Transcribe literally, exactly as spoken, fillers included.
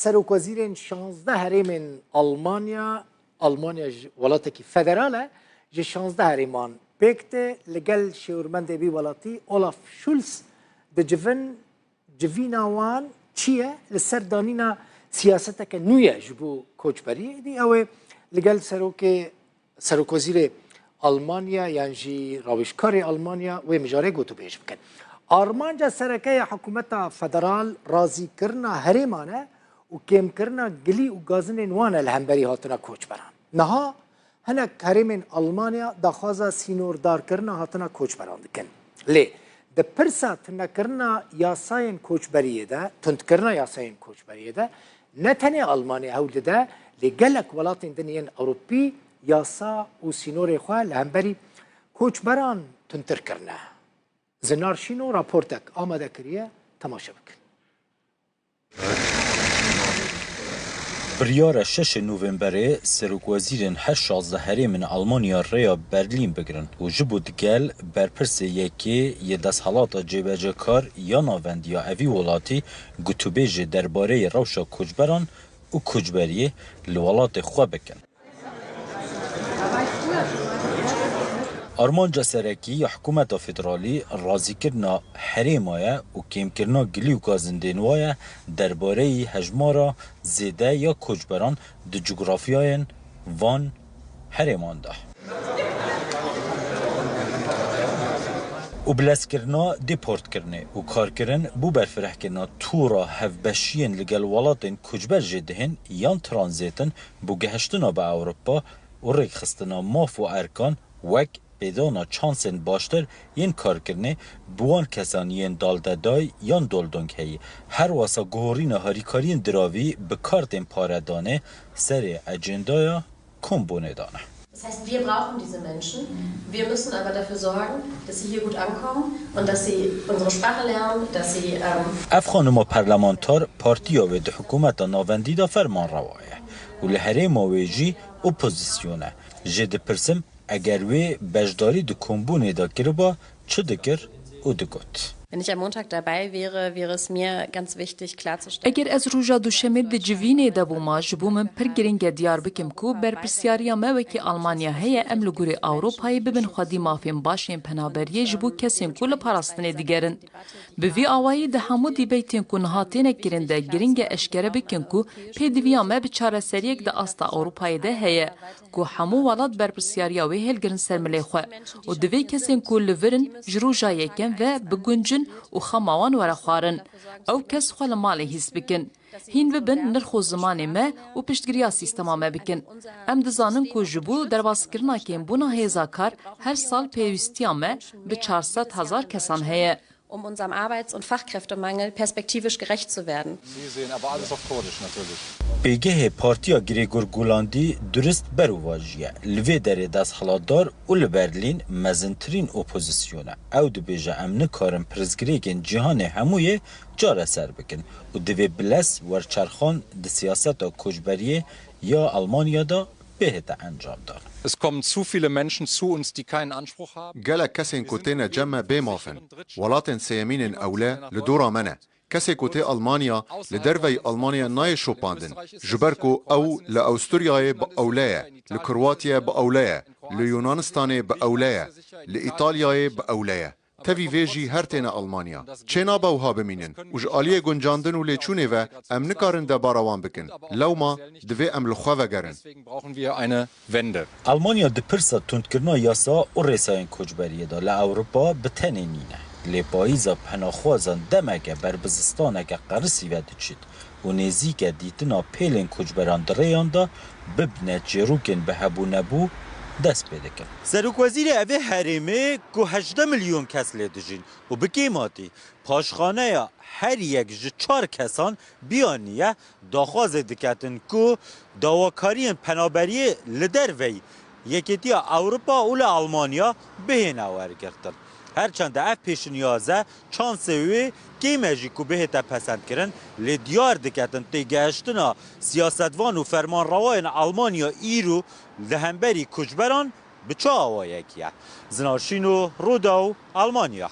Serokwezîrên şazdeh herêmên Almanya, Almanya ji welatekî federal e, ji şazdeh herêman pêk tê, li gel şêwirmendê vî welatî Olaf Scholz dicivin. Civîna wan çi ye? Li ser danîna siyaseteke nû ye ji bo koçberiyê. Êdî ew ê li gel serokê Serokwezîrê Almanya yan jî rawêjkarê Almanya wê mijarê gotûbêj bikin. Armanca sereke ya hikûmeta federal razîkirina herêman e û kêmkirina gilî û gazinên wan e li hemberî hatina koçberan. Niha hinek herêmên Almanya daxwaza sînordarkirina hatina koçberan dikin. Lê di pirsa tunekirina yasayên koçberiyê de, tundkirina yasayên koçberiyê de, ne tenê Almanya hewl dide, lê gelek welatên din yên Ewropî yasa û sînorê xwe li hemberî koçberan tundtir kirine. Zinar Şîno raportek amade kiriye, temaşe bikin. Biryara şeşê Novemberê serokwezîrên her şazdeh herêmên Almanya rêya Berlîn bigirin û ji bo digel berpirsê yekê yê desthelata cêbecekar ya navendiya evî welatî gotûbêjê derbareyê rewşa koçberan û koçberiyê li welatê xwe bikin. Armanca serekî ya hikûmeta federalî razîkirina herêma ye û kêmkirina gilî û gazindên wa ye derbareyî hejmara zêde ya koçberan di cografyayên van herêman de. Û bilezkirina deportkirinê û karkirin bo berfirehkirina tûra hevbeşiyên li gel welatên koçber jê dihên yan tranzêtin bo gehiştina bi Ewropa û rêkxistina maf û erkan wek pêdana çansên baştir yên karkirinê bi wan kesan yên daldedayî yan doldongheyî, her wesa guhorîna harîkariyên diravî bi kartên paredanê serê ecendaya kombûnê de ne. Das heißt, wir brauchen diese Menschen. Wir müssen aber dafür sorgen, dass sie hier gut ankommen und dass sie unsere Sprache lernen, dass sie, ähm, Ev xanima parlamentar partiya wê di hikûmeta navendî de fermanrewa ye û li herêma wê jî opozîsyon e. Jê dipirsim, eger wê beşdarî di kombûnê de kiriba, çi dikir û digot. Wenn ich am Montag dabei wäre, wäre es mir ganz wichtig klarzustellen. Eger ez roja duşemê di civînê de bûma, ji bo min pir giring e diyar bikim ku berpirsyariya me wekî Almanya heye, em li gorî Ewropayê bibin xwedî mafên baş yên penaberiyê ji bo kesên ku li parastinê digerin. Bi vî awayî di hemû dîbeytên ku niha têne kirin de giring e eşkere bikin ku pêdiviya me bi çareseriyek di asta Ewropayê de heye, ku hemû welat berpirsyariya wê hilgirin ser milê xwe û divê kesên ku li vir in ji roja yekem ve biguncin û xema wan were xwarin. Ew kes xwe li malê hîs bikin. Hîn bibin nirx û zimanê me û piştgiriya sîstema me bikin. Em dizanin ku ji bo derbaskirina kêmbûna hêza kar her sal pêwîstiya me bi çar sed hezar kesan heye. Um unserem Arbeits- und Fachkräftemangel perspektivisch gerecht zu werden. Sie sehen aber alles auf Kurdisch natürlich. Pêgehê partiya Gregor Gulandî durist berovajiye. Li vê derê desthilatdar û li Berlîn mezintirîn opozîsyon e. Ew dibêje, em nikarin pirsgirêkên cîhanê hemûyê çareser bikin û divê bilez werçerxan di siyaseta koçberiyê ya Almanya de bihête encamdan. Es kommen zu viele Menschen zu uns, die keinen Anspruch haben. Gelek kesên ku têne cem me bê maf in. Welatên sêyemîn ên ewle li dora me ne. Kesê ku tê Almanya, li derveyî Almanya nayê şopandin. Ji ber ku ew li Awisturyayê bi ewle ye, li Kroatiyê bi ewle ye, li Yunanistanê bi ewle ye, li Îtalyayê bi ewle ye. Tevî vê jî her têne Almanya. Çênabe wiha bimînin û ji aliyê guncandin û lêçûnê ve em nikarin debara wan bikin. Lewma divê em li xwe vegerin. Deswegen brauchen wir eine Wende. Almanya di pirsa tundkirina yasa û rêsayên koçberiyê de li Ewropa bi tenê nîne. Lê payîza penaxwazan demeke ber bi zistaneke qerisî ve diçît û nêzîke dîtina pêlên koçberan di rêyan de bibne çêrokên bi hebûnebû dest pê dikin. Serokwezîrê evê herêmê ku hejdeh milyon kes lê dijîn û bi kêmatî paşxaneya her yek ji çar kesan biyaniye, daxwazê diketin ku dawakariyên penaberiyê li derveyî Yekêtiya Ewropa û li Almanya bihêne wergirtin. Her çend ev pêşniyaz e, çansê wê kêm e jî ku bihête pesendkirin, lê diyar diketin têgehiştina siyasetvan û fermanrewayên Almanya îro li hemberî koçberan bi çi awayekî ye. Zinar Şîno, Rûdaw, Almanya.